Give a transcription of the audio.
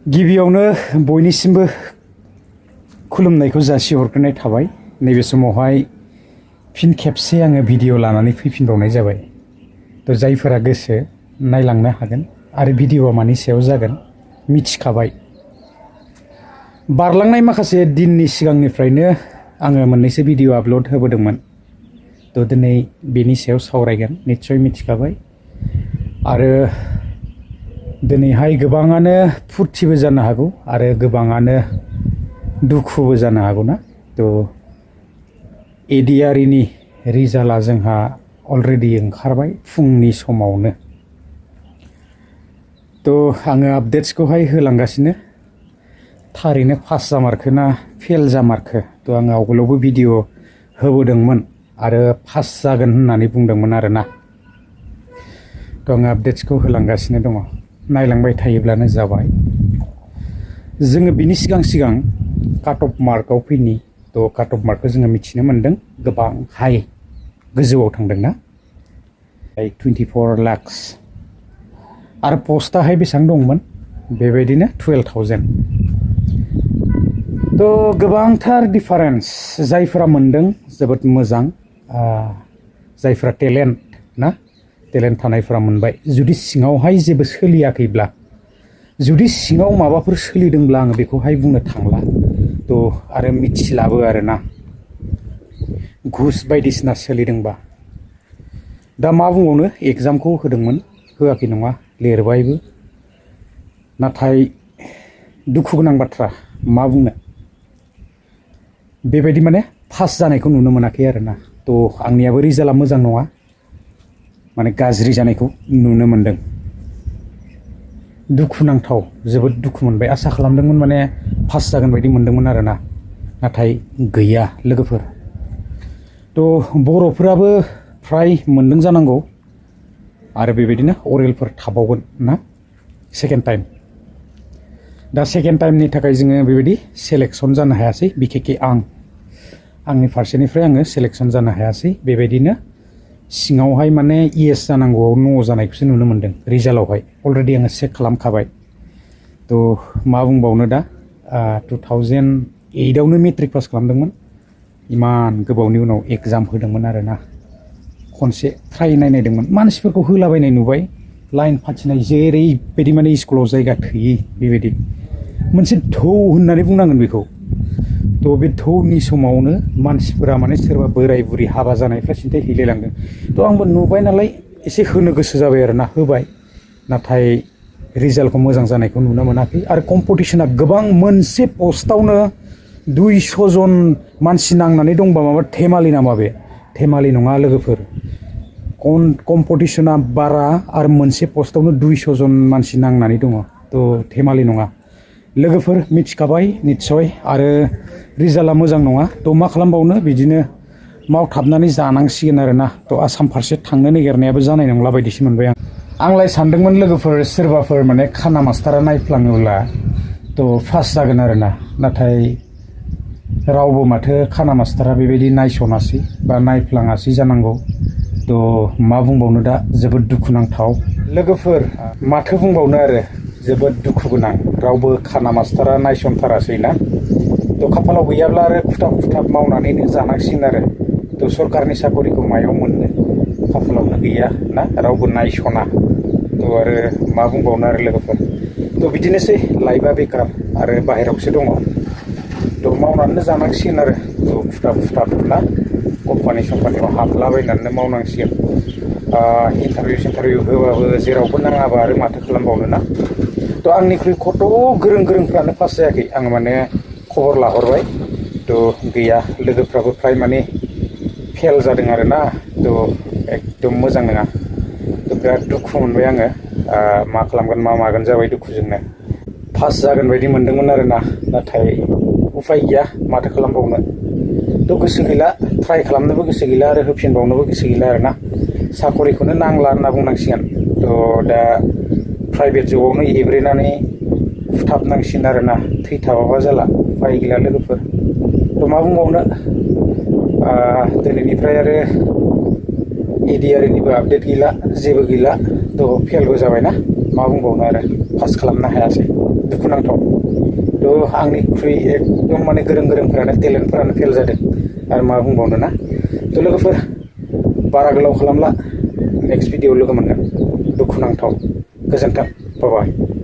गिबियावनो बयनिसिमबो खुलुमनायखौ जासिहरग्रोनाय थाबाय। नैबे समावहाय फिन खेबसे आङो भिडिअ लानानै फैफिनबावनाय जाबाय। थ' जायफोरा गोसो नायलांनो हागोन आरो भिडिअआ मानि सायाव जागोन मिथिखाबाय। बारलांनाय माखासे दिननि सिगांनिफ्रायनो आङो मोननैसो भिडिअ आपल'ड होबोदोंमोन। थ' दिनै बेनि सायाव सावरायगोन, निस्सय मिथिखाबाय। आरो दिनैहाय गोबाङानो फुरथिबो जानो हागौ आरो गोबाङानो दुखुबो जानो हागौ ना। थ' ADRE नि रिजाल्टआ जोंहा अलरेडि ओंखारबाय फुंनि समावनो। थ' आङो आपडेट्सखौहाय होलांगासिनो। थारैनो पास जामारखो ना फेल जामारखो। थ' आङो आवगोलावबो भिडिअ होबोदोंमोन आरो पास जागोन होननानै बुंदोंमोन आरोना। थ' आङो आपडेट्सखौ होलांगासिनो दङ, नायलांबाय थायोब्लानो जाबाय। जोङो बिनि सिगां काट अफ मार्कआव फैनि। थ' काट अफ मार्कखौ जोङो मिथिनो मोन्दों गोबां हाई गोजौआव थांदोंना, 24 लाखस। आरो पस्टआहाय बेसेबां दंमोन बेबायदिनो 12,000। थ' गोबांथार डिफारेन्स। जायफोरा मोन्दों जोबोद मोजां, जायफोरा टेलेन्ट ना, टेलेन्ट थानायफोरा मोनबाय। जुदि सिङावहाय जेबो सोलियाखैब्ला, जुदि सिङाव माबाफोर सोलिदोंब्ला आङो बेखौहाय बुंनो थांला। थ' आरो मिथिलाबो आरोना, घुस बायदिसिना सोलिदोंबा। दा मा बुंबावनो, एग्जामखौ होदोंमोन, होआखै नङा, लिरबायबो। नाथाय दुखु गोनां बाथ्रा, मा बुंनो, बेबायदि माने पास जानायखौ नुनो मोनाखै आरोना। थ' आंनियाबो रिजाल्टआ मोजां नङा, माने गाज्रि जानायखौ नुनो मोनदों। दुखुनांथाव, जोबोद दुखु मोनबाय। आसा खालामदोंमोन माने पास जागोन बायदि मोनदोंमोन आरोना, नाथाय गैया लोगोफोर। थ' बर'फोराबो फ्राय मोनदों जानांगौ आरो बेबायदिनो अरेलफोर थाबावगोन ना, सेकेन्ड टाइम। दा सेकेन्ड टाइमनि थाखाय जोङो बेबायदि सेलेक्सन जानो हायासै, बिखेखै आंनि फारसेनिफ्राय आङो सेलेक्सन जानो हायासै। बेबायदिनो सिङावहाय माने इएस जानांगौआव न' जानायखौसो नुनो मोन्दों रिजाल्टआवहाय। अलरेडि आङो चेक खालामखाबाय। थ' मा बुंबावनो दा, 2008आवनो मेट्रिक पास खालामदोंमोन। इमान गोबावनि उनाव एग्जाम होदोंमोन आरोना। खनसे ट्राइ नायदोंमोन, मानसिफोरखौ होलाबायनाय नुबाय, लाइन फाथिनाय जेरैबायदि माने स्कुलाव जायगा थोयि बेबायदि मोनसे धौ होननानै बुंनांगोन बेखौ। थ' बे धौनि समावनो मानसिफोरा माने सोरबा बोराय बुरि हाबा जानायफ्रा सिन्थाय हैलायलांदों। थ' आंबो नुबाय नालाय एसे होनो गोसो जाबाय आरोना, होबाय। नाथाय रिजाल्टखौ मोजां जानायखौ नुनो मोनाखै। आरो कम्पिटिसना गोबां, मोनसे पस्टआवनो 200 जन मानसि नांनानै दंबा माबा धेमालि नामा बे? धेमालि नङा लोगोफोर। कम्पिटिसना बारा आरो मोनसे पस्टआवनो 200 जन मानसि नांनानै दङ। थ' धेमालि नङा लोगोफोर, मिथिखाबाय निस्सय। आरो रिजाल्टआ मोजां नङा। थ' मा खालामबावनो, बिदिनो मावथाबनानै जानांसिगोन आरोना। थ' आसाम फारसे थांनो नागिरनायाबो जानाय नंला बायदिसो मोनबाय आंलाय सानदोंमोन लोगोफोर, सोरबाफोर माने खाना मास्टारा नायफ्लाङोब्ला थ' पास जागोन आरोना। नाथाय रावबो माथो खाना मास्टारा बेबायदि नायसनासै बा नायफ्लाङासै जानांगौ। थ' मा बुंबावनो दा, जोबोद दुखुनांथाव लोगोफोर। माथो बुंबावनो आरो, जोबोद दुखु गोनां। रावबो खाना मास्टारा नायसनथारासै ना। थ' खाफालाव गैयाब्ला आरो खुथाब मावनानैनो जानांसिगोन आरो। थ' सरकारनि साकरिखौ मायाव मोननो, खाफालावनो गैया ना, रावबो नायसना। थ' आरो मा बुंबावनो आरो लोगोफोर। थ' बिदिनोसै, लाइफआ बेकार आरो बाहेरायावसो दङ। थ' मावनानैनो जानांसिगोन आरो। थ' खुथाब ना, कम्पानियाव हाबलाबायनानै मावनांसिगोन। इन्टारभिउ होबाबो जेरावबो नाङाबा आरो माथो खालामबावनो ना। थ' आंनिख्रुइ खथ' गोरोंफ्रानो पास जायाखै। आं माने खबर लाहरबाय, थ' गैया, लोगोफ्राबो फ्राय माने फेल जादों आरोना। थ' एकदम मोजां नङा। थ' बिराद दुखु मोनबाय आङो। मा खालामगोन मा मागोन जाबाय दुखुजोंनो। पास जागोन बायदि मोनदोंमोन आरोना, नाथाय उफाय गैया, माथो खालामबावनो। थ' गोसो गैला, ट्राइ खालामनोबो गोसो गैला आरो होफिनबावनोबो गोसो गैला आरोना। साकरिखौनो नांला होनना बुंनांसिगोन। थ' दा प्राइभेट जबावनो एब्रेनानै फुथाबनांसिगोन आरोना, थैथाबाबा जाला, उफाय गैला लोगोफोर। थ' मा बुंबावनो, दिनैनिफ्राय आरो ADREनिबो आपडेट गैला, जेबो गैला। थ' फेलबो जाबायना, मा बुंबावनो आरो, पास खालामनो हायासै। दुखुनांथाव। थ' आंनिख्रुइ एकदम माने गोरों गोरोंफोरानो टेलेन्टफोरानो फेल जादों आरो मा बुंबावनो ना। थ' लोगोफोर बारा गोलाव खालामला, नेक्स्ट भिडिअ लोगो मोनगोन। दुखुनांथाव। गोजोन्थों। बाय बाय।